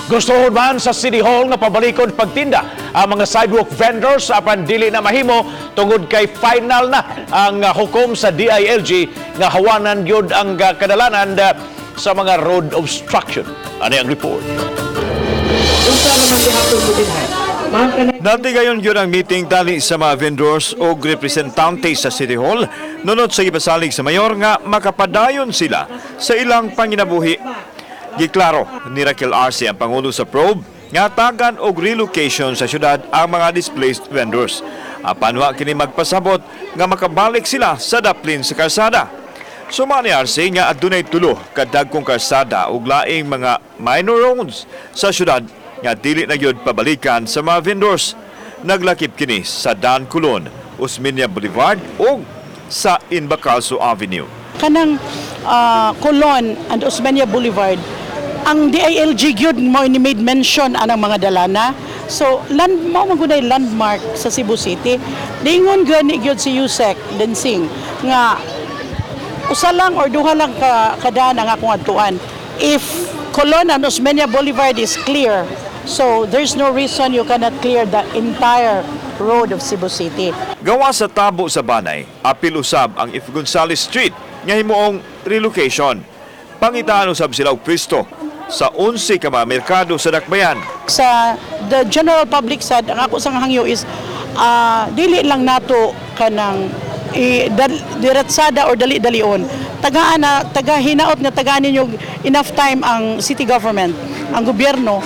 Gusto man sa City Hall nga pabalikon pagtinda ang mga sidewalk vendors, apan dili na mahimo tungod kay final na ang hukom sa DILG nga hawanan gyud ang kadalanan sa mga road obstruction. Ano ang report? Unsa naman gihapon ko dinhi? Ma'am kanay Natigayon gyud ang meeting tali sa mga vendors o representante sa City Hall nunot sa gipasalig sa mayor nga makapadayon sila sa ilang panginabuhi. Giklaro ni Raquel Arce, ang pangulo sa probe, nga tagan og relocation sa syudad ang mga displaced vendors. Apan wa kini magpasabot nga makabalik sila sa daplin sa kalsada. Suma ni Arce nga adunay tulo ka dagkong kalsada ug laing mga minor roads sa syudad nga dili na gyud pabalikan sa mga vendors. Naglakip kini sa Dan Colon, Osmeña Boulevard ug sa Inbacalso Avenue. Kanang Colon and Osmeña Boulevard, ang DILG gyud mo ni made mention anang mga dalana. So land mao man gud ay landmark sa Cebu City. Dingon gani gyud si Usec Densing nga usa lang or duha lang ka kadaan ang akong adtuan. If Colon and Osmeña Boulevard is clear, so there's no reason you cannot clear the entire road of Cebu City. Gawa sa tabo sa Banay, apil usab ang F. Gonzales Street nga himuong relocation. Pangitaan usab sila og pwesto sa 11 ka mga merkado sa Dakbayan. Sa the general public sad, ang ako sang hangyo is dili lang nato kanang diretsada or dali-dalion. Tagaan na taga hinaot nga tagaan ninyo enough time ang city government, ang gobyerno,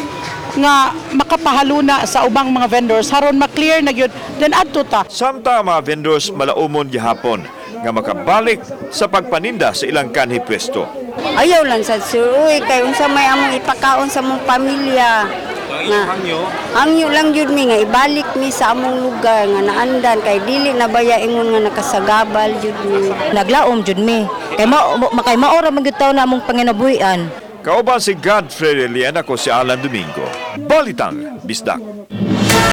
nga makapahaluna sa ubang mga vendors haron ma-clear na gyud, then adto ta. Samtang ang mga vendors malaumon gihapon nga makabalik sa pagpaninda sa ilang kanhi pwesto. Ayaw lang sa sir, uy, kay unsa may among ipakaon sa among pamilya. Nga, hangyo lang jud mi nga ibalik mi sa among lugar nga naandan kay dili na baya ingon nga nakasagabal jud mi. Naglaom jud mi kay ma kay maora man gyud taon na among panginabuhian. Kauban si Godfrey Relian, ako si Alan Domingo. Balitang Bisdak.